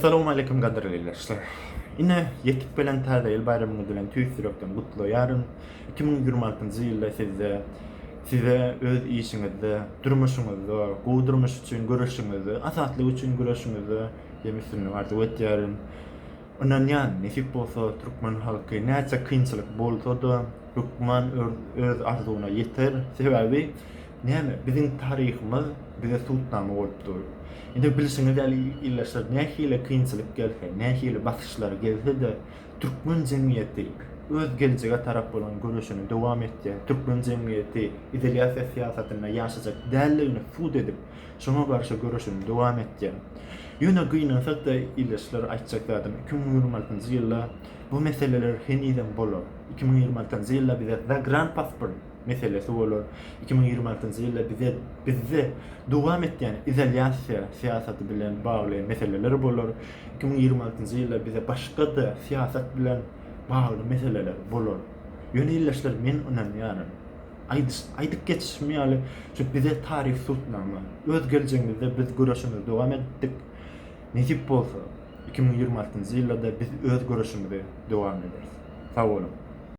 Salowmaleýkim gadyrly ildeşler. Ine, ýetip gelen Täze ýyl baýramyňyz bilen tüýs ýürekden gutlaýaryn. 2026-njy ýylda sizde size öz işiňizde, durmuşyňyzda, gowy durmuş üçin göreşiňizde, azatlyk üçin göreşiňizde hem üstünlik arzuw etýärin. Ynanýan, nesip bolsa türkmen halky näçe kynçylyk bolsa-da, hökman öz arzuwyna ýeter. Sebäbi Näme, biziň taryhymyz bize subutnama bolup dur. Indi bilşiňiz ýaly ildeşler, nähili kynçylyk gelse, nähili basyşlar gelse-de, türkmen jemgyýeti öz geljege tarap bolan göreşini dowam etýär. Türkmen jemgyýeti izolýasiýa syýasatynda ýaşajak däldigini subut edip, şoňa garşy göreşini dowam etýär. Ýöne gynansak-da ildeşler aýtjak zadym, 2026-njy ýylda bu meseleler henizem bolar. 2026-njy ýylda bize zagranpasport meselesi bolar. 2026-njy ýylda bize bizde dowam etýän izolýasiýa syýasaty bilen bagly meseleler bolar. 2026-njy ýylda bize başga-da syýasat bilen bagly meseleler bolar. Ýöne ildeşler men ynanýaryn. Aýdyş, aýdyp geçişim ýaly, şu bize taryh subutnama. Öz geljegimizde biz göreşimizi dowam etdik. Nesip bolsa, 2026-njy ýylda-da biz öz göreşimizi dowam ederis. Sag boluň.